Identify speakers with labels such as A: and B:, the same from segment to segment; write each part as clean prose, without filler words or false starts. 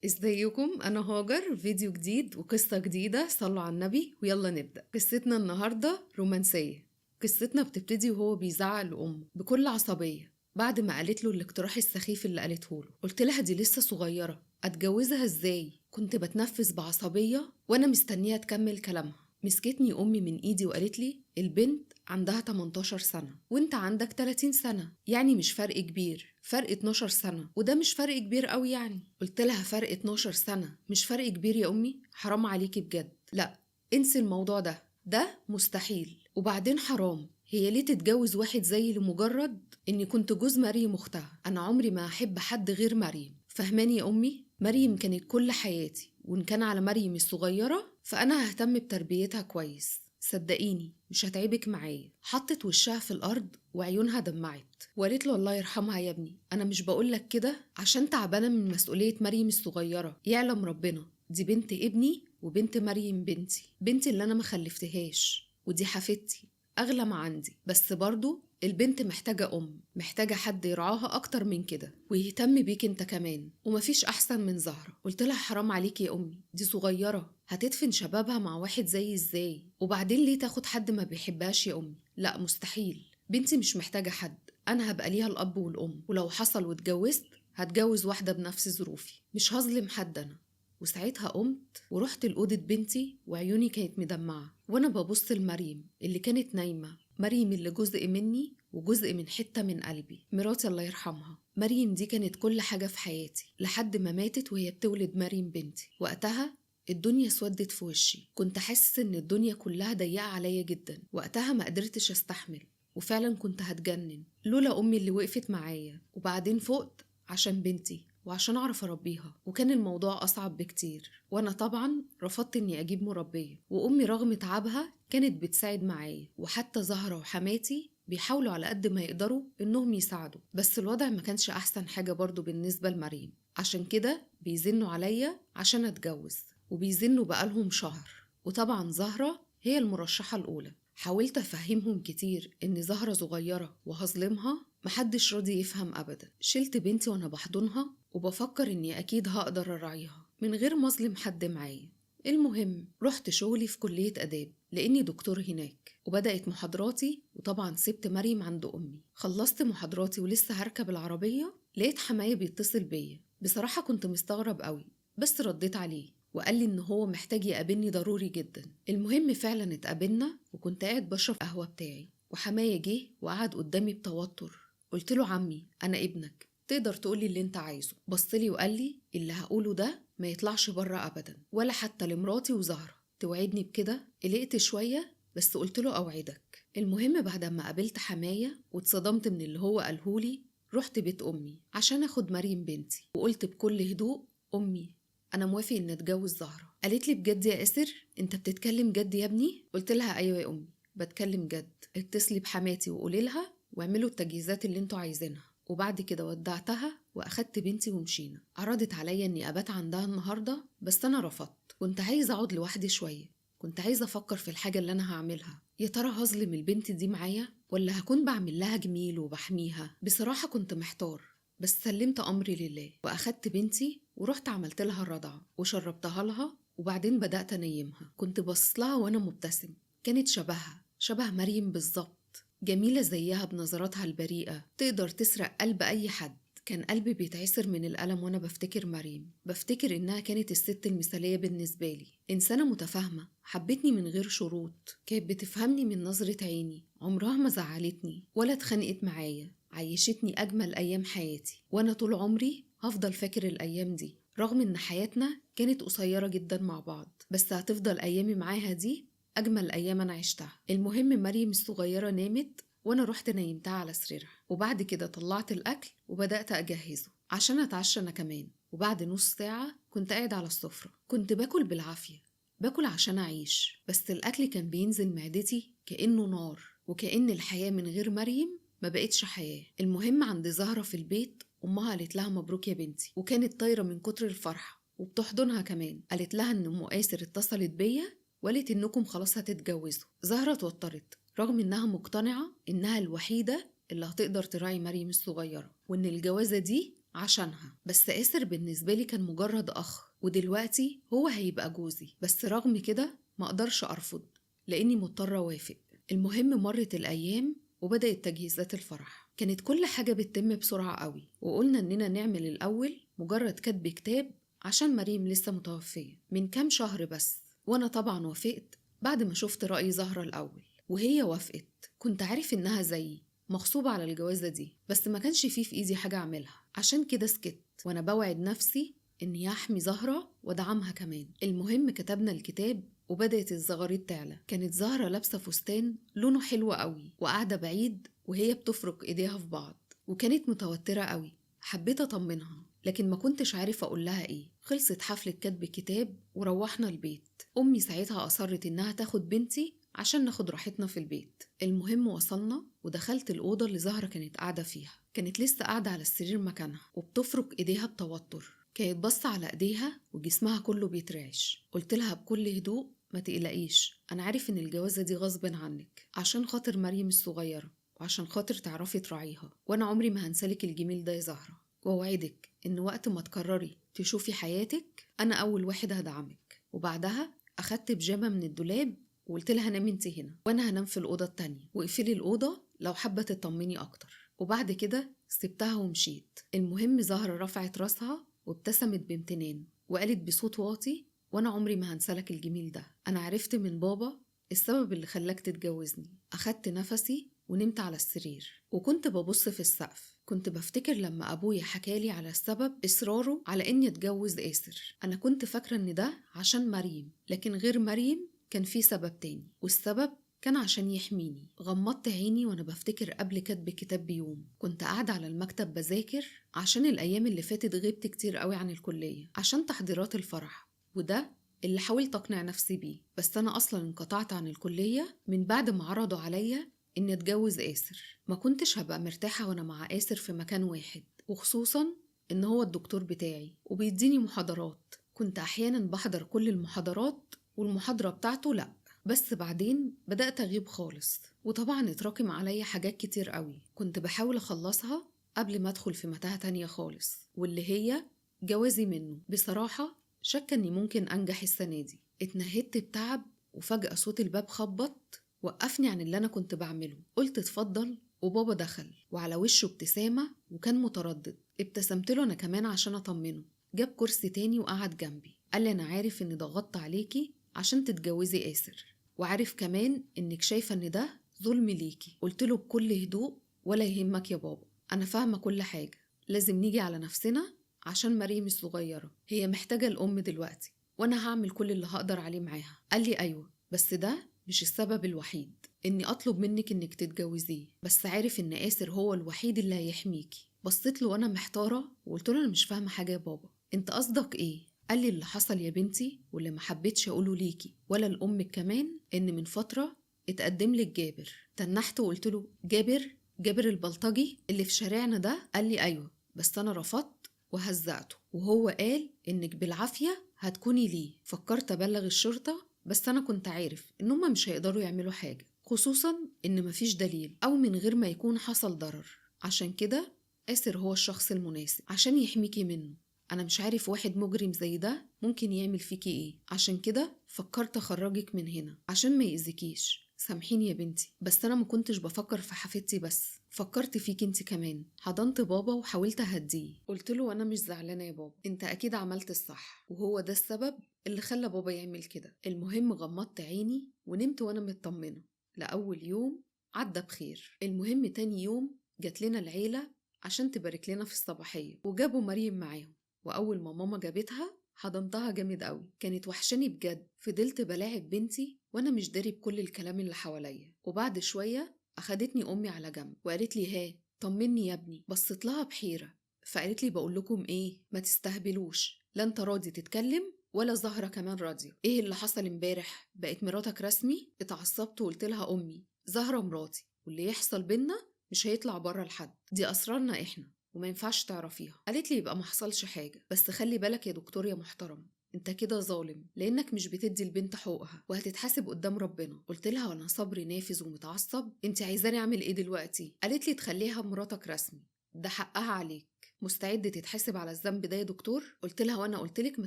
A: ازيكم؟ انا هاجر. فيديو جديد وقصة جديدة، صلوا على النبي ويلا نبدأ. قصتنا النهاردة رومانسية. قصتنا بتبتدي وهو بيزعق لأمه بكل عصبية بعد ما قالت له الاقتراح السخيف اللي قالته له. قلت لها دي لسه صغيرة، اتجوزها ازاي؟ كنت بتنفس بعصبية وانا مستنية تكمل كلامها. مسكتني أمي من إيدي وقالت لي البنت عندها 18 سنة وانت عندك 30 سنة، يعني مش فرق كبير، فرق 12 سنة، وده مش فرق كبير قوي يعني. قلت لها فرق 12 سنة مش فرق كبير يا أمي، حرام عليكي بجد، لا انسي الموضوع ده، ده مستحيل. وبعدين حرام، هي ليه تتجوز واحد زيي لمجرد اني كنت جوز مريم اختها؟ انا عمري ما احب حد غير مريم، فهماني يا امي؟ مريم كانت كل حياتي، وان كان على مريم الصغيرة فانا ههتم بتربيتها كويس، صدقيني مش هتعبك معايا. حطت وشها في الارض وعيونها دمعت وقالت له الله يرحمها يا ابني، انا مش بقولك كده عشان تعبانة من مسؤولية مريم الصغيرة، يعلم ربنا دي بنت ابني وبنت مريم بنتي، بنتي اللي انا ما خلفتهاش، ودي حفيدتي اغلى ما عندي، بس برضو البنت محتاجة أم، محتاجة حد يرعاها أكتر من كده ويهتم بيك انت كمان، ومفيش أحسن من زهرة. قلت لها حرام عليكي يا أمي، دي صغيرة هتدفن شبابها مع واحد زي ازاي؟ وبعدين ليه تاخد حد ما بيحبهاش يا أمي؟ لا مستحيل، بنتي مش محتاجة حد، أنا هبقى ليها الأب والأم، ولو حصل واتجوزت هتجوز واحدة بنفس ظروفي، مش هظلم حد أنا. وساعتها قمت ورحت لأوضة بنتي وعيوني كانت مدمعة وأنا ببص لمريم اللي كانت نايمة، مريم اللي جزء مني وجزء من حتة من قلبي، مراتي الله يرحمها. مريم دي كانت كل حاجة في حياتي لحد ما ماتت وهي بتولد مريم بنتي. وقتها الدنيا سودت في وشي، كنت حاسس إن الدنيا كلها ضيقة عليا جدا، وقتها ما قدرتش أستحمل وفعلا كنت هتجنن لولا أمي اللي وقفت معايا. وبعدين فقت عشان بنتي وعشان أعرف أربيها، وكان الموضوع أصعب بكتير، وأنا طبعا رفضت إني أجيب مربية، وأمي رغم تعبها كانت بتساعد معايا، وحتى زهرة وحماتي بيحاولوا على قد ما يقدروا إنهم يساعدوا، بس الوضع ما كانش أحسن حاجة برضو بالنسبة لمريم، عشان كده بيزنوا عليا عشان أتجوز، وبيزنوا بقالهم شهر، وطبعا زهرة هي المرشحة الأولى. حاولت أفهمهم كتير إن زهرة صغيرة وهظلمها، محدش راضي يفهم أبدا. شلت بنتي وأنا بحضنها وبفكر إني أكيد هقدر أراعيها من غير ما أظلم حد معايا. المهم رحت شغلي في كلية آداب لأني دكتور هناك، وبدأت محاضراتي، وطبعا سبت مريم عند أمي. خلصت محاضراتي ولسه هركب العربية لقيت حماية بيتصل بيا. بصراحة كنت مستغرب قوي، بس رديت عليه وقال لي إن هو محتاج يقابلني ضروري جدا. المهم فعلا اتقابلنا، وكنت قاعد بشرب قهوة بتاعي وحماية جه وقعد قدامي بتوتر. قلت له عمي أنا ابنك، تقدر تقولي اللي انت عايزه. بصلي وقال لي اللي هقوله ده ما يطلعش بره أبدا، ولا حتى لمراتي وزهرة، توعدني بكده؟ قلقت شوية بس قلت له أوعدك. المهم بعد ما قابلت حماية واتصدمت من اللي هو قالهولي، رحت بيت أمي عشان أخد مريم بنتي، وقلت بكل هدوء أمي أنا موافق إن أتجوز زهرة. قالت لي بجد يا آسر؟ أنت بتتكلم جد يا ابني؟ قلت لها أيوة يا أمي بتكلم جد، اتصلي بحماتي وقولي لها واعملوا التجهيزات اللي انتوا عايزينها. وبعد كده ودعتها وأخدت بنتي ومشينا. عرضت عليا إني أبات عندها النهاردة بس أنا رفضت، كنت عايزة أقعد لوحدي شوية، كنت عايزة أفكر في الحاجة اللي أنا هعملها، يا ترى هظلم البنت دي معايا ولا هكون بعمل لها جميل وبحميها؟ بصراحة كنت محتار، بس سلمت أمري لله وأخدت بنتي ورحت عملت لها الرضعة وشربتها لها، وبعدين بدأت أنيمها. كنت بص لها وأنا مبتسم، كانت شبهها، شبه مريم بالظبط، جميلة زيها بنظراتها البريئة، تقدر تسرق قلب أي حد. كان قلبي بيتعسر من الألم وأنا بفتكر مريم، بفتكر إنها كانت الست المثالية بالنسبة لي، إنسانة متفاهمة، حبتني من غير شروط، كانت بتفهمني من نظرة عيني، عمرها ما زعلتني ولا اتخانقت معايا، عيشتني أجمل أيام حياتي، وأنا طول عمري هفضل فاكر الأيام دي، رغم إن حياتنا كانت قصيرة جدا مع بعض، بس هتفضل أيامي معاها دي أجمل أيام أنا عشتها. المهم مريم الصغيرة نامت وأنا رحت نيمتها على سريرها، وبعد كده طلعت الأكل وبدأت أجهزه عشان أتعشى أنا كمان. وبعد نص ساعة كنت قاعد على السفرة، كنت باكل بالعافية، باكل عشان أعيش، بس الأكل كان بينزل معدتي كأنه نار، وكأن الحياة من غير مريم ما بقتش حياة. المهم عند زهرة في البيت أمها قالت لها مبروك يا بنتي، وكانت طايرة من كتر الفرحة وبتحضنها كمان. قالت لها إن أم آسر اتصلت بيا وقالت إنكم خلاص هتتجوزوا. زهرة اتوترت رغم إنها مقتنعة إنها الوحيدة اللي هتقدر تراعي مريم الصغيرة، وإن الجوازة دي عشانها. بس آسر بالنسبة لي كان مجرد أخ، ودلوقتي هو هيبقى جوزي، بس رغم كده ما أقدرش أرفض لأني مضطرة أوافق. المهم مرت الأيام وبدأت تجهيزات الفرح. كانت كل حاجة بتتم بسرعة قوي، وقلنا إننا نعمل الأول مجرد كتب كتاب عشان مريم لسه متوفية من كام شهر بس، وأنا طبعا وافقت بعد ما شفت رأي زهرة الأول وهي وافقت. كنت عارف إنها زيي مغصوبة على الجوازة دي، بس ما كانش فيه في إيدي حاجة أعملها، عشان كده سكت وأنا بوعد نفسي إني أحمي زهرة وأدعمها كمان. المهم كتبنا الكتاب وبدأت الزغاريد تعلى. كانت زهرة لابسة فستان لونه حلو قوي وقاعدة بعيد وهي بتفرك إيديها في بعض، وكانت متوترة قوي. حبيت أطمنها لكن ما كنتش عارفة أقول لها إيه. خلصت حفلة كتب الكتاب وروحنا البيت. أمي ساعتها أصرت إنها تاخد بنتي عشان ناخد راحتنا في البيت. المهم وصلنا ودخلت الأوضة اللي زهرة كانت قاعدة فيها. كانت لسه قاعدة على السرير مكانها وبتفرك إيديها بتوتر. كانت بصة على إيديها وجسمها كله بيترعش. قلت لها بكل هدوء ما تقلقيش، أنا عارف إن الجوازة دي غصب عنك عشان خاطر مريم الصغيرة وعشان خاطر تعرفي تراعيها، وأنا عمري ما هنسالك الجميل ده يا زهرة، وأوعدك إن وقت ما تقرري تشوفي حياتك أنا أول واحد هدعمك. وبعدها أخدت بيجامة من الدولاب وقلت لها نامي انت هنا وأنا هنام في الأوضة التانية، واقفلي الأوضة لو حابة تطمني أكتر. وبعد كده سبتها ومشيت. المهم زهرة رفعت راسها وابتسمت بامتنان وقالت بصوت واطي وأنا عمري ما هنسلك الجميل ده، أنا عرفت من بابا السبب اللي خلاك تتجوزني. أخدت نفسي ونمت على السرير وكنت ببص في السقف. كنت بفتكر لما أبويا حكالي على السبب إصراره على إني أتجوز آسر. أنا كنت فاكرة إن ده عشان مريم، لكن غير مريم كان في سبب تاني، والسبب كان عشان يحميني. غمضت عيني وأنا بفتكر قبل كتب الكتاب بيوم كنت قاعدة على المكتب بذاكر عشان الأيام اللي فاتت غبت كتير قوي عن الكلية عشان تحضيرات الفرح، وده اللي حاولت أقنع نفسي بيه، بس أنا أصلا انقطعت عن الكلية من بعد ما عرضوا عليا إني أتجوز آسر. ما كنتش هبقى مرتاحة وأنا مع آسر في مكان واحد، وخصوصا إن هو الدكتور بتاعي وبيديني محاضرات. كنت أحيانا بحضر كل المحاضرات والمحاضرة بتاعته لأ، بس بعدين بدأت أغيب خالص، وطبعا اتراكم عليا حاجات كتير قوي كنت بحاول أخلصها قبل ما أدخل في متاهة تانية خالص، واللي هي جوازي منه. بصراحة شك إني ممكن أنجح السنة دي. اتنهدت بتعب وفجأة صوت الباب خبط وقفني عن اللي أنا كنت بعمله. قلت اتفضل، وبابا دخل وعلى وشه ابتسامة وكان متردد. ابتسمت له أنا كمان عشان أطمنه. جاب كرسي تاني وقعد جنبي. قال لي أنا عارف إني ضغطت عليكي عشان تتجوزي آسر، وعارف كمان إنك شايفة إن ده ظلم ليكي. قلت له بكل هدوء ولا يهمك يا بابا، أنا فاهمة كل حاجة، لازم نيجي على نفسنا عشان مريم الصغيرة، هي محتاجة الأم دلوقتي وأنا هعمل كل اللي هقدر عليه معاها. قال لي أيوة بس ده مش السبب الوحيد إني أطلب منك إنك تتجوزيه، بس عارف إن آسر هو الوحيد اللي هيحميكي. بصيت له وأنا محتارة وقلت له أنا مش فاهمة حاجة يا بابا، أنت قصدك إيه؟ قال لي اللي حصل يا بنتي واللي ما حبيتش أقوله ليكي ولا لأمك كمان، إن من فترة اتقدم لك جابر. تنحت وقلت له جابر؟ جابر البلطجي اللي في شارعنا ده؟ قال لي أيوة بس أنا رفضت وهزقته، وهو قال إنك بالعافية هتكوني ليه. فكرت أبلغ الشرطة بس أنا كنت عارف إن هما مش هيقدروا يعملوا حاجة، خصوصا إن مفيش دليل أو من غير ما يكون حصل ضرر، عشان كده آسر هو الشخص المناسب عشان يحميكي منه. أنا مش عارف واحد مجرم زي ده ممكن يعمل فيكي إيه، عشان كده فكرت أخرجك من هنا عشان ما يأذيكيش. سامحيني يا بنتي بس أنا ما كنتش بفكر في حفيدتي بس، فكرت فيك انت كمان. حضنت بابا وحاولت أهديه، قلت له أنا مش زعلانة يا بابا، انت أكيد عملت الصح وهو ده السبب اللي خلى بابا يعمل كده. المهم غمضت عيني ونمت وأنا مطمنة لأول يوم عدى بخير. المهم تاني يوم جات لنا العيلة عشان تبارك لنا في الصباحية، وجابوا مريم معاهم، وأول ما ماما جابتها حضنتها جامد قوي، كانت وحشاني بجد. فضلت بلاعب بنتي وأنا مش داري بكل الكلام اللي حواليا. وبعد شوية أخدتني أمي على جنب وقالت لي ها طمني يا ابني. بصيت لها بحيرة فقالت لي بقول لكم إيه، ما تستهبلوش، لا أنت راضي تتكلم ولا زهرة كمان راضية، إيه اللي حصل امبارح؟ بقت مراتك رسمي؟ اتعصبت وقلت لها أمي زهرة مراتي واللي يحصل بينا مش هيطلع بره لحد، دي أسرارنا إحنا وما ينفعش تعرفيها. قالت لي يبقى ما حصلش حاجة، بس خلي بالك يا دكتور يا محترم، انت كده ظالم لانك مش بتدي البنت حقوقها وهتتحاسب قدام ربنا. قلت لها وانا صبري نافذ ومتعصب، انت عايزاني اعمل ايه دلوقتي؟ قالت لي تخليها مراتك رسمي، ده حقها عليك. مستعد تتحاسب على الذنب ده يا دكتور؟ قلت لها وانا قلت لك ما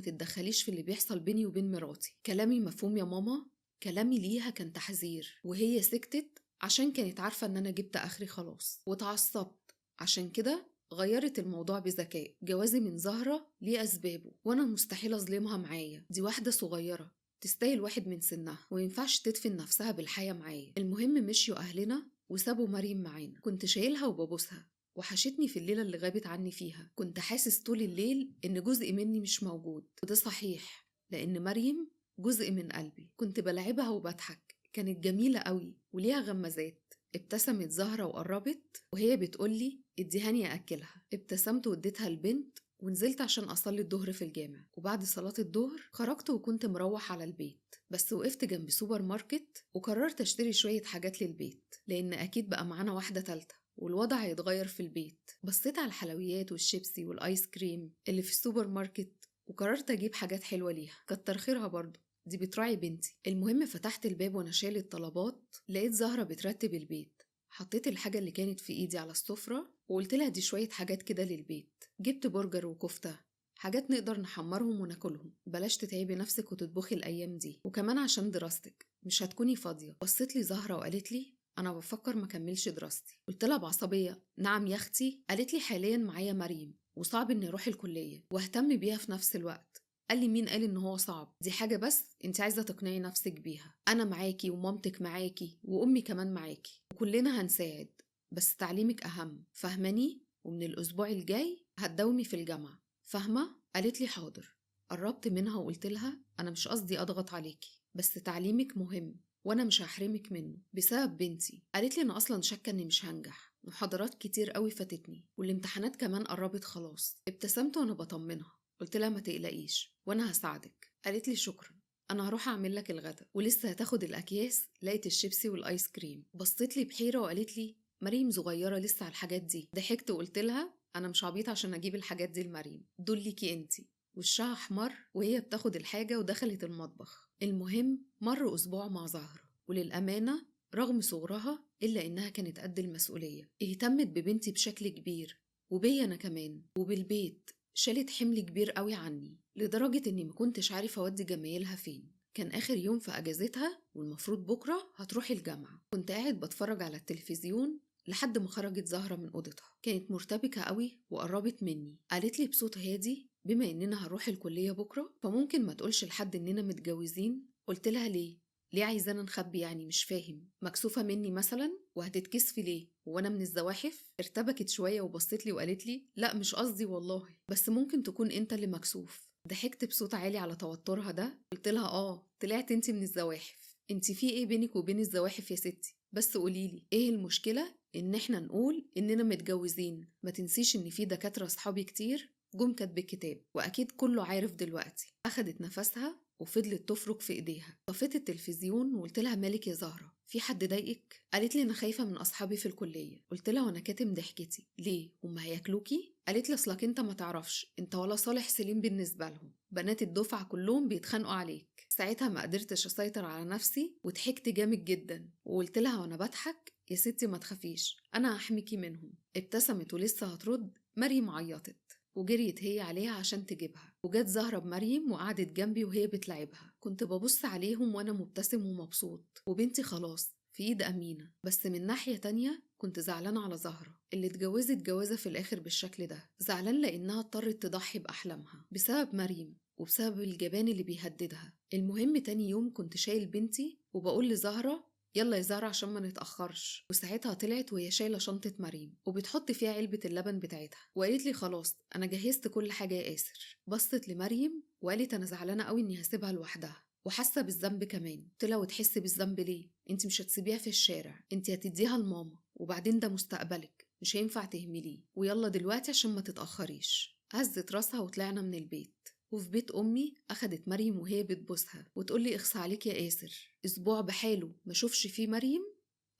A: تتدخليش في اللي بيحصل بيني وبين مراتي. كلامي مفهوم يا ماما؟ كلامي ليها كان تحذير، وهي سكتت عشان كانت عارفة ان انا جبت اخري خلاص، واتعصبت عشان كده غيرت الموضوع بذكاء. جوازي من زهرة ليه أسبابه، وأنا مستحيل أظلمها معايا، دي واحدة صغيرة تستاهل واحد من سنها، ومينفعش تدفن نفسها بالحياة معايا. المهم مشيوا أهلنا وسابوا مريم معانا. كنت شايلها وببوسها، وحشتني في الليلة اللي غابت عني فيها. كنت حاسس طول الليل إن جزء مني مش موجود، وده صحيح لأن مريم جزء من قلبي. كنت بلعبها وبضحك، كانت جميلة قوي وليها غمازات. ابتسمت زهرة وقربت وهي بتقولي اديهاني أكلها. ابتسمت واديتها البنت ونزلت عشان أصلي الظهر في الجامع. وبعد صلاة الظهر خرجت وكنت مروح على البيت، بس وقفت جنب سوبر ماركت وقررت أشتري شوية حاجات للبيت، لأن أكيد بقى معانا واحدة تالتة والوضع هيتغير في البيت. بصيت على الحلويات والشيبسي والآيس كريم اللي في السوبر ماركت وقررت أجيب حاجات حلوة ليها، كتر خيرها برضه دي بتراعي بنتي. المهم فتحت الباب وانا شايل الطلبات، لقيت زهرة بترتب البيت. حطيت الحاجة اللي كانت في ايدي على السفرة وقلت لها دي شوية حاجات كده للبيت، جبت برجر وكفتة، حاجات نقدر نحمرهم وناكلهم، بلاش تتعبي نفسك وتطبخي الأيام دي، وكمان عشان دراستك مش هتكوني فاضية. بصيت لي زهرة وقالت لي أنا بفكر ما كملش دراستي. قلت لها بعصبية نعم يا أختي؟ قالت لي حاليا معايا مريم وصعب إني أروح الكلية واهتم بيها في نفس الوقت. قال لي مين قال إن هو صعب؟ دي حاجة بس أنت عايزة تقنعي نفسك بيها، أنا معاكي ومامتك معاكي وأمي كمان معاكي وكلنا هنساعد، بس تعليمك أهم، فاهماني؟ ومن الأسبوع الجاي هتداومي في الجامعة، فاهمة؟ قالت لي حاضر. قربت منها وقلت لها أنا مش قصدي أضغط عليكي، بس تعليمك مهم وأنا مش هحرمك منه بسبب بنتي. قالت لي أنا أصلا شاكة إني مش هنجح، محاضرات كتير قوي فاتتني والامتحانات كمان قربت خلاص. ابتسمت وأنا بطمنها، قلت لها ما تقلقيش وأنا هساعدك. قالت لي شكرا، أنا هروح أعمل لك الغدا ولسه هتاخد الأكياس. لقيت الشيبسي والآيس كريم. بصيت لي بحيرة وقالت لي مريم صغيرة لسه على الحاجات دي. ضحكت وقلت لها أنا مش عبيطة عشان أجيب الحاجات دي لمريم، دول ليكي أنتي. وشها أحمر وهي بتاخد الحاجة ودخلت المطبخ. المهم مر أسبوع مع زهرة، وللأمانة رغم صغرها إلا إنها كانت قد المسؤولية. اهتمت ببنتي بشكل كبير وبيا أنا كمان وبالبيت، شالت حمل كبير قوي عني لدرجة إني ما كنتش عارفة أودي جمايلها فين. كان آخر يوم في أجازتها والمفروض بكرة هتروح الجامعة. كنت قاعد بتفرج على التلفزيون لحد ما خرجت زهرة من أوضتها. كانت مرتبكة قوي وقربت مني. قالت لي بصوت هادي بما إننا هنروح الكلية بكرة فممكن ما تقولش لحد إننا متجوزين. قلت لها ليه؟ ليه عايزانا نخبي يعني؟ مش فاهم، مكسوفة مني مثلا؟ وهتتكسفي ليه؟ وانا من الزواحف؟ ارتبكت شوية وبصيت لي وقالت لي لا مش قصدي والله، بس ممكن تكون انت اللي مكسوف. ضحكت بصوت عالي على توترها ده، قلت لها اه طلعت انت من الزواحف. انت في ايه بينك وبين الزواحف يا ستي؟ بس قوليلي ايه المشكلة ان احنا نقول اننا متجوزين؟ ما تنسيش ان في دكاترة اصحابي كتير جم كاتب الكتاب واكيد كله عارف دلوقتي. اخدت نفسها وفضلت تفرك في ايديها. طفيت التلفزيون وقلت لها مالك يا زهرة؟ في حد ضايقك؟ قالت لي انا خايفة من اصحابي في الكلية. قلت لها وانا كاتم ضحكتي ليه؟ هما هياكلوكي؟ قالت لي اصلك انت ما تعرفش، انت ولا صالح سليم بالنسبة لهم، بنات الدفعة كلهم بيتخانقوا عليك. ساعتها ما قدرتش اسيطر على نفسي وضحكت جامد جدا وقلت لها وانا بضحك يا ستي ما تخافيش انا هحميكي منهم. ابتسمت ولسه هترد، مريم عيطت وجريت هي عليها عشان تجيبها. وجت زهرة بمريم وقعدت جنبي وهي بتلعبها. كنت ببص عليهم وانا مبتسم ومبسوط وبنتي خلاص في ايد أمينة. بس من ناحية تانية كنت زعلانة على زهرة اللي اتجوزت جوازة في الآخر بالشكل ده. زعلان لأنها اضطرت تضحي بأحلامها بسبب مريم وبسبب الجبان اللي بيهددها. المهم تاني يوم كنت شايل بنتي وبقول لزهرة يلا يا زهرة عشان ما نتأخرش. وساعتها طلعت وهي شايلة شنطة مريم وبتحط فيها علبة اللبن بتاعتها وقالت لي خلاص أنا جهزت كل حاجة يا آسر. بصت لمريم وقالت أنا زعلانة قوي إني هسيبها لوحدها وحاسة بالذنب كمان. قلت لها وتحسي بالذنب ليه؟ أنت مش هتسيبيها في الشارع، أنت هتديها لماما، وبعدين ده مستقبلك مش هينفع تهمليه، ويلا دلوقتي عشان ما تتأخريش. هزت راسها وطلعنا من البيت. وفي بيت أمي أخدت مريم وهي بتبوسها وتقولي اخص عليك يا آسر، أسبوع بحاله ما شوفش فيه مريم،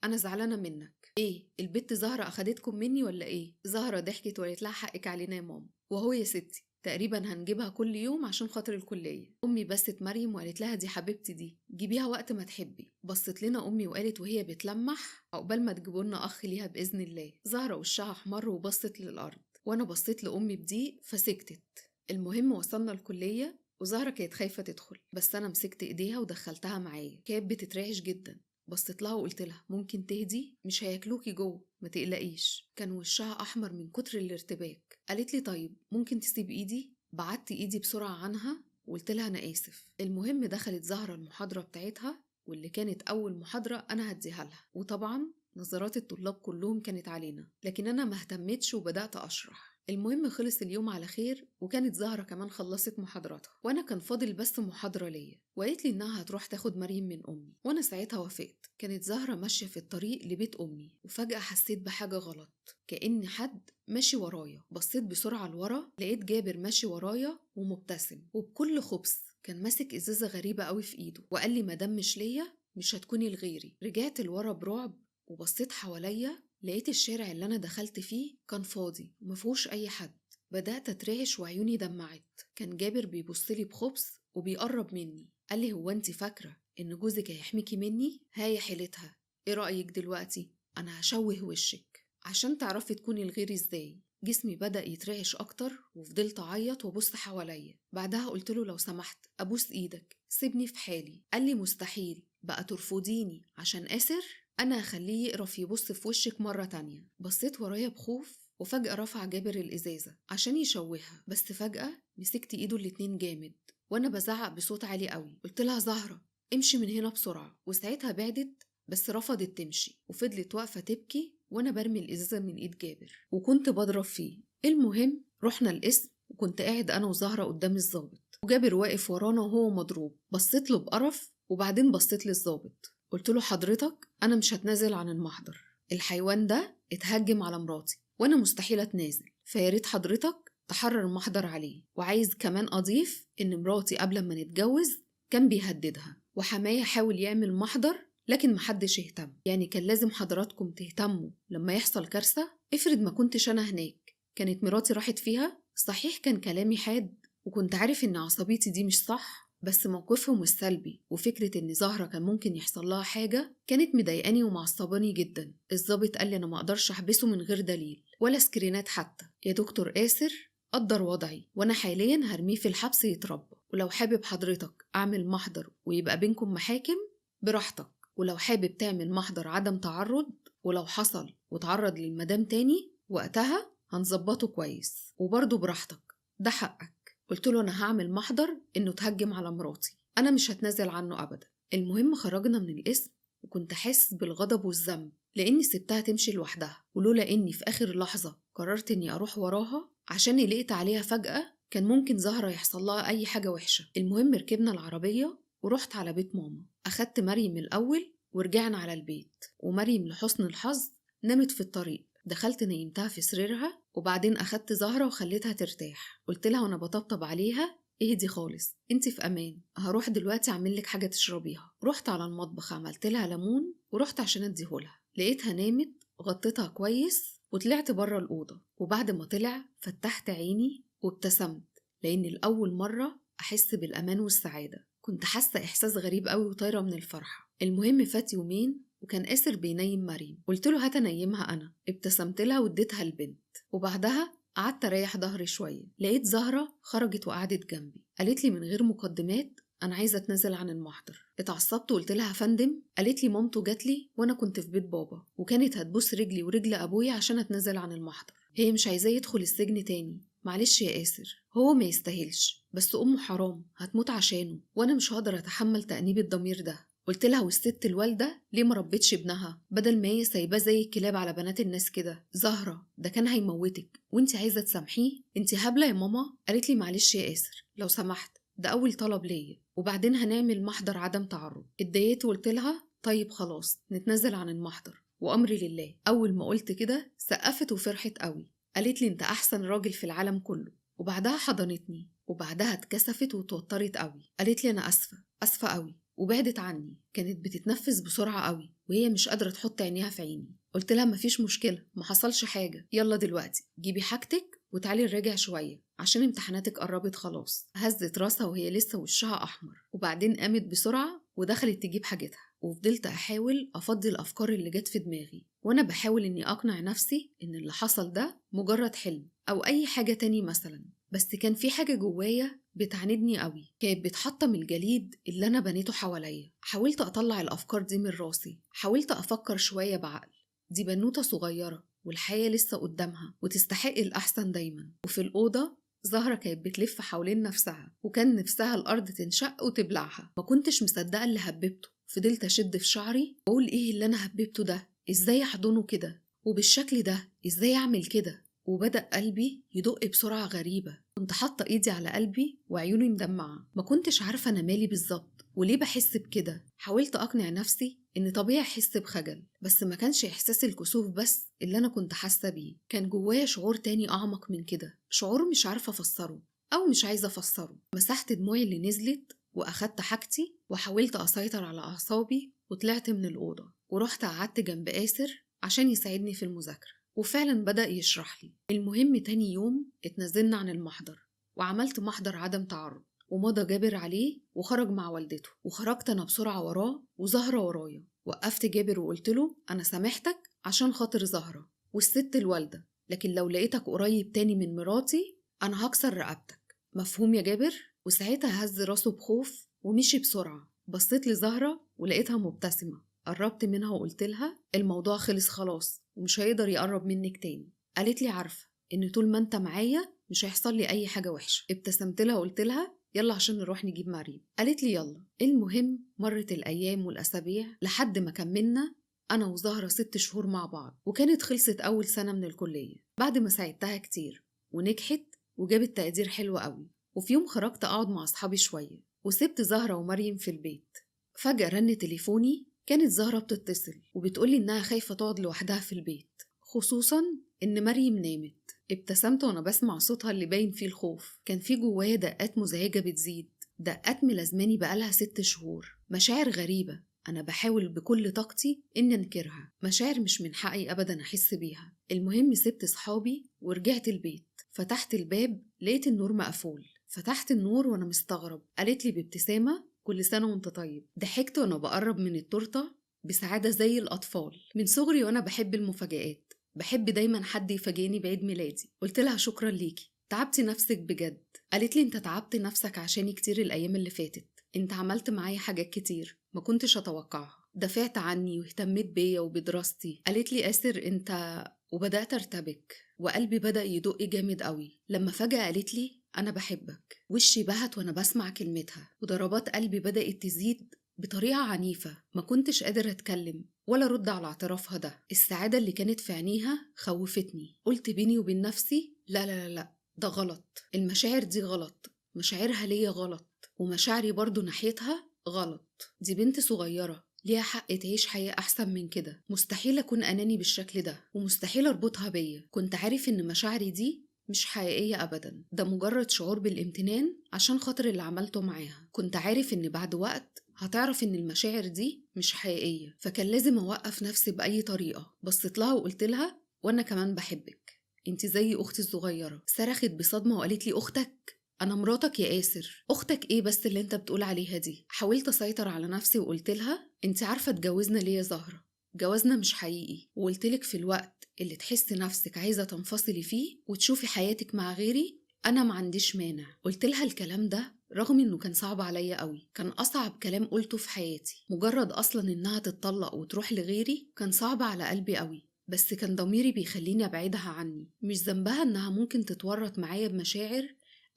A: أنا زعلانة منك. إيه البت زهرة أخدتكم مني ولا إيه؟ زهرة ضحكت وقالت لها حقك علينا يا ماما، وهو يا ستي تقريبا هنجيبها كل يوم عشان خاطر الكلية. أمي بست مريم وقالت لها دي حبيبتي دي جيبيها وقت ما تحبي. بصت لنا أمي وقالت وهي بتلمح عقبال ما تجيبولنا أخ ليها بإذن الله. زهرة وشها أحمر وبصت للأرض. وأنا بصيت لأمي بضيق فسكتت. المهم وصلنا الكلية وزهرة كانت خايفة تدخل، بس أنا مسكت إيديها ودخلتها معايا. كانت بتترعش جدا. بصيت لها وقلت لها ممكن تهدي، مش هياكلوكي جوه، ما تقلقيش. كان وشها أحمر من كتر الارتباك. قالت لي طيب ممكن تسيب إيدي؟ بعدت إيدي بسرعة عنها وقلت لها أنا آسف. المهم دخلت زهرة المحاضرة بتاعتها، واللي كانت أول محاضرة أنا هديها لها، وطبعا نظرات الطلاب كلهم كانت علينا، لكن أنا ما اهتمتش وبدأت أشرح. المهم خلص اليوم على خير، وكانت زهرة كمان خلصت محاضراتها، وأنا كان فاضل بس محاضرة ليا، وقالت لي إنها هتروح تاخد مريم من أمي، وأنا ساعتها وافقت. كانت زهرة ماشية في الطريق لبيت أمي، وفجأة حسيت بحاجة غلط، كأن حد ماشي ورايا. بصيت بسرعة لورا، لقيت جابر ماشي ورايا ومبتسم وبكل خبث، كان ماسك إزازة غريبة قوي في إيده، وقال لي مادام مش ليا مش هتكوني لغيري. رجعت لورا برعب وبصيت حواليا، لقيت الشارع اللي أنا دخلت فيه كان فاضي ومفيهوش أي حد. بدأت أترعش وعيوني دمعت. كان جابر بيبصلي بخبث وبيقرب مني. قال لي هو أنت فاكرة إن جوزك هيحميكي مني؟ هاي حيلتها، إيه رأيك دلوقتي؟ أنا هشوه وشك عشان تعرفي تكوني لغيري إزاي. جسمي بدأ يترعش أكتر وفضلت أعيط وأبص حواليا. بعدها قلت له لو سمحت أبوس إيدك سيبني في حالي. قال لي مستحيل، بقى ترفضيني عشان آسر؟ أنا هخليه يقرف يبص في وشك مرة تانية. بصيت ورايا بخوف، وفجأة رفع جابر الإزازة عشان يشوهها، بس فجأة مسكت إيده الاتنين جامد وأنا بزعق بصوت عالي قوي. قلت لها زهرة امشي من هنا بسرعة. وساعتها بعدت بس رفضت تمشي، وفضلت واقفة تبكي وأنا برمي الإزازة من إيد جابر وكنت بضرب فيه. المهم رحنا القسم، وكنت قاعد أنا وزهرة قدام الظابط، وجابر واقف ورانا وهو مضروب. بصيت له بقرف وبعدين بصيت للظابط، قلت له حضرتك أنا مش هتنازل عن المحضر، الحيوان ده اتهجم على مراتي وأنا مستحيل أتنازل، فياريت حضرتك تحرر المحضر عليه. وعايز كمان أضيف إن مراتي قبل ما نتجوز كان بيهددها، وحماية حاول يعمل محضر لكن محدش اهتم. يعني كان لازم حضراتكم تهتموا لما يحصل كارثة؟ افرض ما كنتش أنا هناك كانت مراتي راحت فيها. صحيح كان كلامي حاد وكنت عارف إن عصبيتي دي مش صح، بس موقفهم السلبي وفكرة إن زهرة كان ممكن يحصل لها حاجة كانت مضايقاني ومعصباني جدا. الظابط قال لي أنا ما أقدرش أحبسه من غير دليل ولا سكرينات حتى. يا دكتور آسر قدر وضعي، وأنا حاليا هرميه في الحبس يتربى، ولو حابب حضرتك أعمل محضر ويبقى بينكم محاكم براحتك، ولو حابب تعمل محضر عدم تعرض، ولو حصل وتعرض للمدام تاني وقتها هنظبطه كويس، وبرضه براحتك ده حقك. قلت له أنا هعمل محضر إنه تهجم على مراتي، أنا مش هتنازل عنه أبدا. المهم خرجنا من القسم وكنت حاسس بالغضب والذنب لأني سبتها تمشي لوحدها، ولولا إني في آخر لحظة قررت إني أروح وراها عشان قلقت عليها فجأة كان ممكن زهرة يحصل لها أي حاجة وحشة. المهم ركبنا العربية ورحت على بيت ماما، أخدت مريم الأول ورجعنا على البيت، ومريم لحسن الحظ نامت في الطريق. دخلت نيمتها في سريرها، وبعدين أخدت زهرة وخليتها ترتاح. قلت لها وأنا بطبطب عليها اهدي خالص انت في أمان، هروح دلوقتي أعمل لك حاجة تشربيها. رحت على المطبخ عملت لها ليمون ورحت عشان أديهولها، لقيتها نامت، غطيتها كويس وطلعت بره الأوضة. وبعد ما طلع فتحت عيني وابتسمت، لأن الأول مرة أحس بالأمان والسعادة. كنت حاسة إحساس غريب قوي وطايرة من الفرحة. المهم فات يومين وكان آسر بينيم مريم، قلت له هات انيمها أنا. ابتسمت لها واديتها البنت، وبعدها قعدت أريح ظهري شوية. لقيت زهرة خرجت وقعدت جنبي، قالت لي من غير مقدمات أنا عايزة أتنازل عن المحضر. اتعصبت وقلت لها يا فندم. قالت لي مامته جات لي وأنا كنت في بيت بابا، وكانت هتبوس رجلي ورجل أبويا عشان أتنازل عن المحضر. هي مش عايزاه يدخل السجن تاني، معلش يا آسر هو ما يستاهلش، بس أمه حرام هتموت عشانه، وأنا مش هقدر أتحمل تأنيب الضمير ده. قلت لها والست الوالدة ليه ما ربتش ابنها بدل ما هي سايباه زي الكلاب على بنات الناس كده؟ زهرة ده كان هيموتك وانت عايزة تسامحيه؟ انت هبلة يا ماما. قالت لي معلش يا آسر لو سمحت ده أول طلب ليا، وبعدين هنعمل محضر عدم تعرض. اتضايقت وقلت لها طيب خلاص نتنازل عن المحضر وأمري لله. أول ما قلت كده سقفت وفرحت قوي، قالت لي انت أحسن راجل في العالم كله. وبعدها حضنتني، وبعدها اتكسفت وتوترت قوي، قالت لي أنا أسفة أسفة قوي، وبعدت عني. كانت بتتنفس بسرعة قوي وهي مش قادرة تحط عينيها في عيني. قلت لها مفيش مشكلة ما حصلش حاجة، يلا دلوقتي جيبي حاجتك وتعالي نراجع شوية عشان امتحاناتك قربت خلاص. هزت راسها وهي لسه وشها أحمر، وبعدين قامت بسرعة ودخلت تجيب حاجتها. وفضلت أحاول أفضي الأفكار اللي جت في دماغي، وأنا بحاول إني أقنع نفسي إن اللي حصل ده مجرد حلم أو أي حاجة تاني مثلا، بس كان في حاجة جوايا بتعاندني قوي، كانت بتحطم الجليد اللي أنا بنيته حواليا. حاولت أطلع الأفكار دي من راسي، حاولت أفكر شوية بعقل، دي بنوتة صغيرة والحياة لسه قدامها وتستحق الأحسن دايما. وفي الأوضة زهرة كانت بتلف حوالين نفسها وكان نفسها الأرض تنشق وتبلعها. ما كنتش مصدقة اللي هببته، فضلت أشد في شعري وأقول إيه اللي أنا هببته ده؟ إزاي أحضنه كده؟ وبالشكل ده؟ إزاي أعمل كده؟ وبدأ قلبي يدق بسرعة غريبة. كنت حاطة إيدي على قلبي وعيوني مدمعة، ما كنتش عارفة أنا مالي بالظبط وليه بحس بكده. حاولت أقنع نفسي إن طبيعي أحس بخجل، بس ما كانش إحساس الكسوف بس اللي أنا كنت حاسة بيه، كان جوايا شعور تاني أعمق من كده، شعور مش عارفة أفسره أو مش عايزة أفسره. مسحت دموعي اللي نزلت وأخدت حاجتي وحاولت أسيطر على أعصابي وطلعت من الأوضة ورحت قعدت جنب آسر عشان يساعدني في المذاكرة، وفعلا بدأ يشرح لي. المهم تاني يوم اتنزلنا عن المحضر وعملت محضر عدم تعرض، ومضى جابر عليه وخرج مع والدته، وخرجت أنا بسرعة وراه وزهرة ورايا. وقفت جابر وقلت له أنا سامحتك عشان خاطر زهرة والست الوالدة، لكن لو لقيتك قريب تاني من مراتي أنا هكسر رقبتك، مفهوم يا جابر؟ وساعتها هز راسه بخوف ومشي بسرعة. بصيت لزهرة ولقيتها مبتسمة، قربت منها وقلت لها الموضوع خلص خلاص ومش هيقدر يقرب منك تاني. قالت لي عارفة إن طول ما أنت معايا مش هيحصل لي أي حاجة وحشة. ابتسمت لها وقلت لها يلا عشان نروح نجيب مريم. قالت لي يلا. المهم مرت الأيام والأسابيع لحد ما كملنا أنا وزهرة 6 شهور مع بعض، وكانت خلصت أول سنة من الكلية بعد ما ساعدتها كتير ونجحت وجابت تقدير حلو قوي. وفي يوم خرجت أقعد مع أصحابي شوية وسبت زهرة ومريم في البيت. فجأة رن تليفوني، كانت زهرة بتتصل وبتقولي إنها خايفة تقعد لوحدها في البيت، خصوصا إن مريم نامت. ابتسمت وأنا بسمع صوتها اللي باين فيه الخوف. كان في جوايا دقات مزعجة بتزيد، دقات ملازماني بقالها 6 شهور، مشاعر غريبة أنا بحاول بكل طاقتي إني أنكرها، مشاعر مش من حقي أبدا أحس بيها. المهم سبت صحابي ورجعت البيت، فتحت الباب لقيت النور مقفول. فتحت النور وأنا مستغرب. قالت لي بابتسامة كل سنة وانت طيب. ضحكت وأنا بقرب من التورتة بسعادة زي الأطفال. من صغري وأنا بحب المفاجآت، بحب دايما حد يفاجئني بعيد ميلادي. قلت لها شكرا ليكي، تعبتي نفسك بجد. قالت لي انت تعبت نفسك عشاني كتير الأيام اللي فاتت، انت عملت معايا حاجات كتير ما كنتش أتوقعها، دافعت عني واهتميت بيا وبدراستي. قالت لي آسر انت، وبدأت أرتبك وقلبي بدأ يدق جامد قوي لما فجأة قالت لي أنا بحبك. وشي بهت وأنا بسمع كلمتها، وضربات قلبي بدأت تزيد بطريقة عنيفة. ما كنتش قادر أتكلم ولا رد على اعترافها ده. السعادة اللي كانت في عينيها خوفتني. قلت بيني وبين نفسي لا لا لا لا، ده غلط، المشاعر دي غلط، مشاعرها ليا غلط ومشاعري برضو ناحيتها غلط. دي بنت صغيرة ليها حق تعيش حياة أحسن من كده، مستحيل أكون أناني بالشكل ده ومستحيل أربطها بيا. كنت عارف إن مشاعري دي مش حقيقية أبدا، ده مجرد شعور بالامتنان عشان خاطر اللي عملته معاها. كنت عارف إن بعد وقت هتعرف إن المشاعر دي مش حقيقية، فكان لازم أوقف نفسي بأي طريقة. بصيت لها وقلت لها وأنا كمان بحبك، انت زي أختي الصغيرة. صرخت بصدمة وقالت لي أختك؟ أنا مراتك يا آسر، أختك إيه بس اللي أنت بتقول عليها دي؟ حاولت أسيطر على نفسي وقلت لها أنت عارفة اتجوزنا ليه يا زهرة؟ جوازنا مش حقيقي، وقلتلك في الوقت اللي تحس نفسك عايزة تنفصلي فيه وتشوفي حياتك مع غيري أنا ما عنديش مانع. قلت لها الكلام ده رغم إنه كان صعب عليا قوي، كان أصعب كلام قلته في حياتي. مجرد أصلا إنها تتطلق وتروح لغيري كان صعب على قلبي قوي، بس كان ضميري بيخليني أبعدها عني. مش ذنبها إنها ممكن تتورط معايا بمشاعر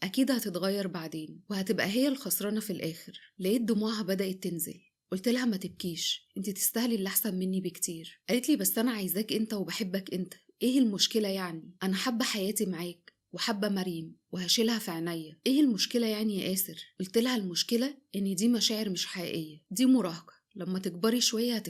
A: أكيد هتتغير بعدين وهتبقى هي الخسرانة في الآخر. لقيت دموعها بدأت تنزل. قلت لها ما تبكيش، انت تستاهلي اللي احسن مني بكتير. قالت لي بس انا عايزاك انت وبحبك انت، ايه المشكله يعني؟ انا حابه حياتي معاك وحابه مريم وهشيلها في عينيا، ايه المشكله يعني يا آسر؟ قلت لها المشكله ان دي مشاعر مش حقيقيه، دي مراهقه، لما تكبري شويه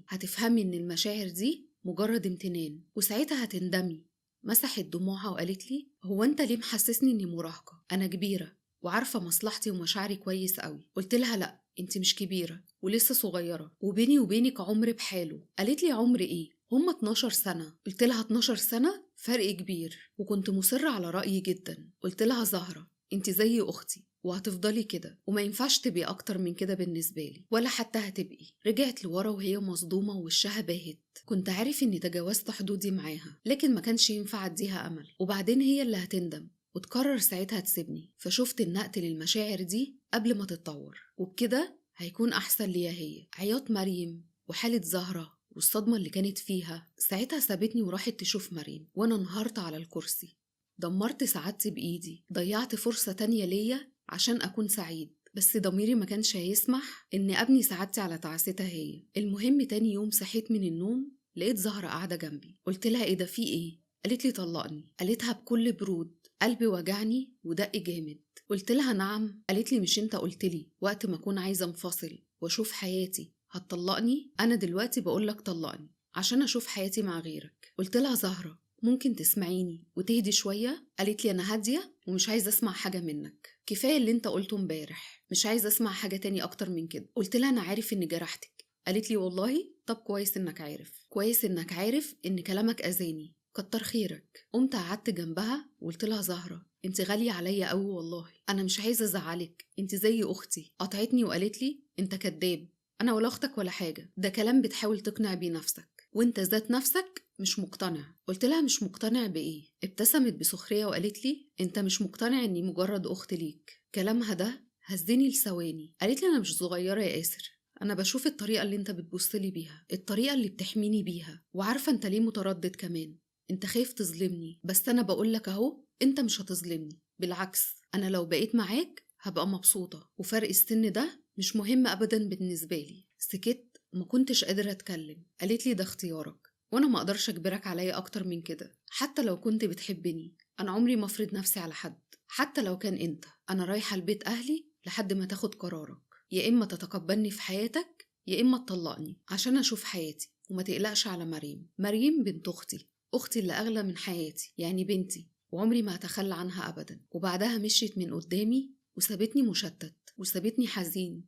A: هتفهمي ان المشاعر دي مجرد امتنان وساعتها هتندمي. مسحت دموعها وقالت لي هو انت ليه محسسني اني مراهقه؟ انا كبيره وعارفه مصلحتي ومشاعري كويس قوي. قلت لها لا انت مش كبيره ولسه صغيره وبيني وبينك عمر بحاله. قالت لي عمر ايه؟ هم 12 سنه. قلت لها 12 سنه فرق كبير، وكنت مصره على رايي جدا. قلت لها زهره انت زي اختي وهتفضلي كده، وما ينفعش تبقي أكتر من كده بالنسبة لي، ولا حتى هتبقي. رجعت لورا وهي مصدومة ووشها باهت. كنت عارف إني تجاوزت حدودي معاها، لكن ما كانش ينفع أديها أمل، وبعدين هي اللي هتندم وتقرر ساعتها تسيبني. فشفت إن أقتل المشاعر دي قبل ما تتطور، وبكده هيكون أحسن ليا هي. عياط مريم وحالة زهرة والصدمة اللي كانت فيها ساعتها سابتني وراحت تشوف مريم، وأنا انهارت على الكرسي. دمرت سعادتي بإيدي، ضيعت فرصة تانية ليا عشان أكون سعيد، بس ضميري ما كانش هيسمح إني أبني سعادتي على تعاستها هي. المهم تاني يوم صحيت من النوم لقيت زهرة قاعدة جنبي. قلت لها إيه ده، في إيه؟ قالت لي طلقني. قالتها بكل برود. قلبي وجعني ودق جامد. قلت لها نعم؟ قالت لي مش انت قلت لي وقت ما اكون عايزه انفصل واشوف حياتي هتطلقني؟ انا دلوقتي بقولك طلقني عشان اشوف حياتي مع غيرك. قلت لها زهره ممكن تسمعيني وتهدي شويه؟ قالت لي انا هاديه ومش عايزه اسمع حاجه منك، كفايه اللي انت قلته امبارح، مش عايزه اسمع حاجه تاني اكتر من كده. قلت لها انا عارف اني جرحتك. قالت لي والله؟ طب كويس انك عارف، كويس انك عارف ان كلامك اذاني، كتر خيرك. قمت قعدت جنبها وقلت لها زهرة انت غالية عليا قوي والله، انا مش عايزة ازعلك، انت زي اختي. قطعتني وقالت لي انت كداب، انا ولا اختك ولا حاجة، ده كلام بتحاول تقنع بيه نفسك، وانت ذات نفسك مش مقتنع. قلت لها مش مقتنع بايه؟ ابتسمت بسخرية وقالت لي انت مش مقتنع اني مجرد اخت ليك. كلامها ده هزني لثواني. قالت لي انا مش صغيرة يا آسر، أنا بشوف الطريقة اللي أنت بتبصلي بيها، الطريقة اللي بتحميني بيها، وعارفة أنت ليه متردد كمان، أنت خايف تظلمني، بس أنا بقولك أهو أنت مش هتظلمني، بالعكس أنا لو بقيت معاك هبقى مبسوطة، وفرق السن ده مش مهم أبدا بالنسبة لي. سكت وما كنتش قادرة أتكلم. قالت لي ده اختيارك، وأنا ما أقدرش أجبرك عليا أكتر من كده، حتى لو كنت بتحبني أنا عمري ما أفرض نفسي على حد، حتى لو كان أنت. أنا رايحة لبيت أهلي لحد ما تاخد قرارك، يا إما تتقبلني في حياتك يا إما تطلقني عشان أشوف حياتي، وما تقلقش على مريم. مريم بنت أختي، أختي اللي أغلى من حياتي، يعني بنتي، وعمري ما هتخلى عنها أبدا. وبعدها مشيت من قدامي وسابتني مشتت وسابتني حزين،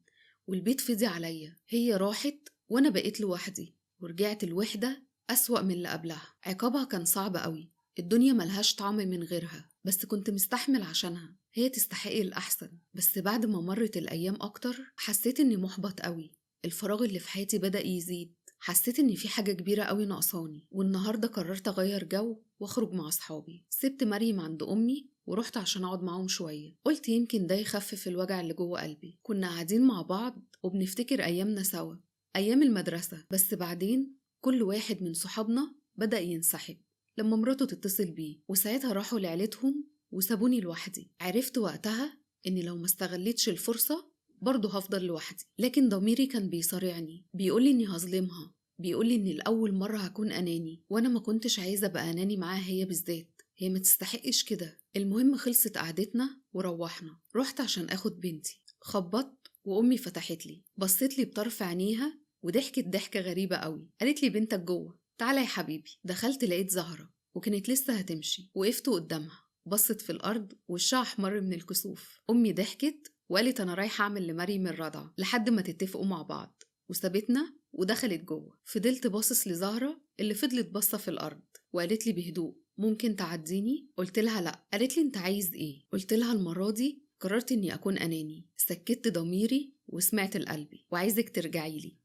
A: والبيت فضي عليا. هي راحت وأنا بقيت لوحدي، ورجعت الوحدة أسوأ من اللي قبلها. عقابها كان صعب قوي، الدنيا ملهاش طعم من غيرها، بس كنت مستحمل عشانها، هي تستحق الأحسن. بس بعد ما مرت الأيام أكتر حسيت إني محبط قوي، الفراغ اللي في حياتي بدأ يزيد، حسيت إن في حاجة كبيرة قوي ناقصاني. والنهاردة قررت أغير جو وأخرج مع أصحابي. سبت مريم عند أمي ورحت عشان أقعد معاهم شوية، قلت يمكن ده يخفف الوجع اللي جوه قلبي. كنا قاعدين مع بعض وبنفتكر أيامنا سوا، أيام المدرسة. بس بعدين كل واحد من صحابنا بدأ ينسحب لما مراته تتصل بيه، وساعتها راحوا لعيلتهم وسابوني لوحدي. عرفت وقتها إني لو ما استغلتش الفرصة برضه هفضل لوحدي، لكن ضميري كان بيصارعني، بيقولي إني هظلمها، بيقولي إني الأول مرة هكون أناني، وأنا ما كنتش عايزة أبقى أناني معاها هي بالذات، هي ما تستحقش كده. المهم خلصت قعدتنا وروحنا. رحت عشان أخد بنتي، خبطت وأمي فتحت لي، بصيت لي بطرف عينيها وضحكت ضحكة غريبة قوي. قالت لي بنتك جوه، تعالى يا حبيبي. دخلت لقيت زهرة وكانت لسه هتمشي، وقفت قدامها، بصت في الأرض وشها أحمر من الكسوف. أمي ضحكت وقالت أنا رايحة أعمل لمريم الرضعة لحد ما تتفقوا مع بعض، وسابتنا ودخلت جوه. فضلت باصص لزهرة اللي فضلت باصة في الأرض، وقالت لي بهدوء ممكن تعديني؟ قلت لها لأ. قالت لي أنت عايز إيه؟ قلت لها المرة دي قررت إني أكون أناني، سكت ضميري وسمعت لقلبي، وعايزك ترجعي لي.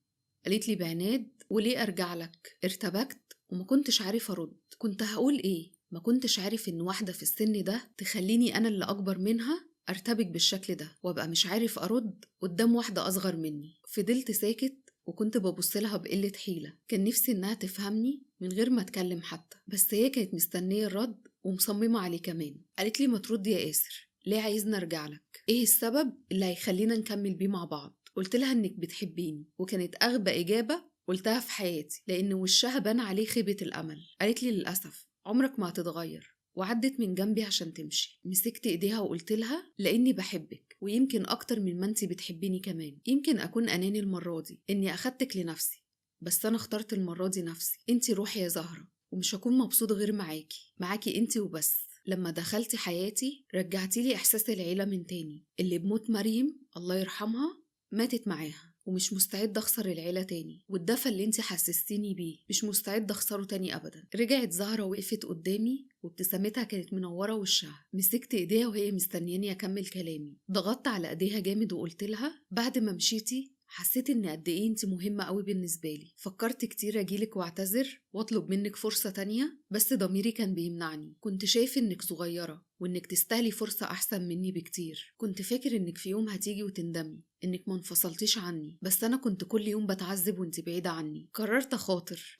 A: قالت لي بعناد وليه أرجع لك؟ ارتبكت وما كنتش عارف أرد، كنت هقول إيه؟ ما كنتش عارف إن واحدة في السن ده تخليني أنا اللي أكبر منها أرتبك بالشكل ده وأبقى مش عارف أرد قدام واحدة أصغر مني. فضلت ساكت وكنت ببص لها بقلة حيلة، كان نفسي إنها تفهمني من غير ما أتكلم حتى، بس هي كانت مستنية الرد ومصممة عليه كمان. قالت لي ما ترد يا آسر، ليه عايزنا أرجع لك؟ إيه السبب اللي هيخلينا نكمل بيه مع بعض؟ قلت لها إنك بتحبيني، وكانت أغبى إجابة قلتها في حياتي لأن وشها بان عليه خيبة الأمل. قالت لي للأسف عمرك ما هتتغير، وعدت من جنبي عشان تمشي. مسكت ايديها وقلت لها لاني بحبك، ويمكن اكتر من ما انتي بتحبيني كمان، يمكن اكون اناني المره دي اني اخدتك لنفسي، بس انا اخترت المره دي نفسي. انتي روحي يا زهره، ومش هكون مبسوط غير معاكي، معاكي انتي وبس. لما دخلتي حياتي رجعتي لي احساس العيله من تاني، اللي بموت مريم الله يرحمها ماتت معاها. ومش مستعد أخسر العيلة تاني، والدفى اللي انت حسستيني بيه مش مستعد أخسره تاني أبدا. رجعت زهرة وقفت قدامي وابتسامتها كانت منورة وشها. مسكت ايديها وهي مستنياني أكمل كلامي. ضغطت على ايديها جامد وقلت لها بعد ما مشيتي حسيت ان قد ايه انت مهمة قوي بالنسبة لي. فكرت كتير اجيلك واعتذر واطلب منك فرصة تانية، بس ضميري كان بيمنعني. كنت شايف انك صغيرة وانك تستاهلي فرصة احسن مني بكتير. كنت فاكر انك في يوم هتيجي وتندمي انك ما انفصلتيش عني، بس انا كنت كل يوم بتعذب وانت بعيدة عني. قررت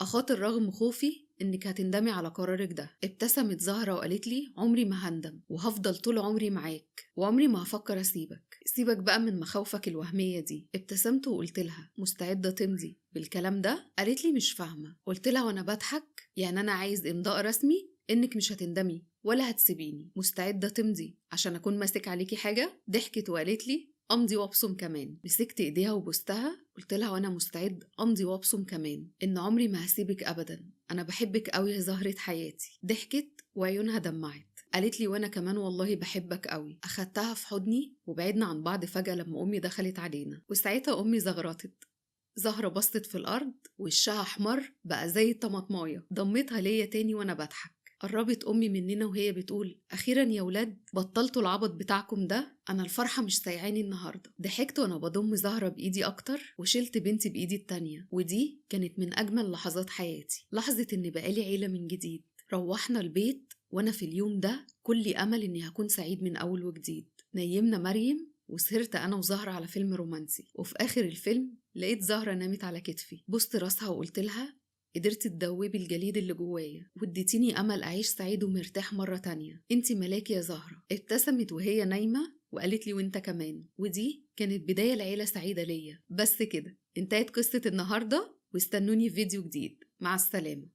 A: اخاطر رغم خوفي انك هتندمي على قرارك ده. ابتسمت زهرة وقالت لي عمري ما هندم، وهفضل طول عمري معاك، وعمري ما هفكر اسيبك. سيبك بقى من مخاوفك الوهمية دي. ابتسمت وقلت لها مستعدة تمضي بالكلام ده؟ قالت لي مش فاهمة. قلت لها وانا بضحك يعني انا عايز امضاء رسمي انك مش هتندمي ولا هتسيبيني، مستعدة تمضي عشان اكون ماسك عليكي حاجة؟ ضحكت وقالت لي امضي وابصم كمان. مسكت ايديها وبوستها، قلت لها وانا مستعد امضي وابصم كمان ان عمري ما هسيبك ابدا، انا بحبك قوي يا زهرة حياتي. ضحكت وعيونها دمعت، قالت لي وانا كمان والله بحبك قوي. اخدتها في حضني وبعدنا عن بعض فجأة لما امي دخلت علينا، وساعتها امي زغرطت. زهرة بصت في الارض وشها احمر بقى زي الطماطمايه. ضمتها ليا تاني وانا بضحك. قربت أمي مننا وهي بتقول أخيرا يا ولاد بطلتوا العبط بتاعكم ده، أنا الفرحة مش سايعاني النهاردة. ضحكت وأنا بضم زهرة بإيدي أكتر وشلت بنتي بإيدي التانية، ودي كانت من أجمل لحظات حياتي، لحظة إن بقالي عيلة من جديد. روحنا البيت وأنا في اليوم ده كل أمل إني هكون سعيد من أول وجديد. نيمنا مريم وسهرت أنا وزهرة على فيلم رومانسي، وفي آخر الفيلم لقيت زهرة نامت على كتفي. بوست راسها وقلت لها قدرتي تدوبي الجليد اللي جوايا واديتيني امل اعيش سعيد ومرتاح مره تانية، انتي ملاكي يا زهره. ابتسمت وهي نايمه وقالت لي وانت كمان. ودي كانت بدايه لعيله سعيده ليا. بس كده انتهت قصه النهارده، واستنوني في فيديو جديد. مع السلامه.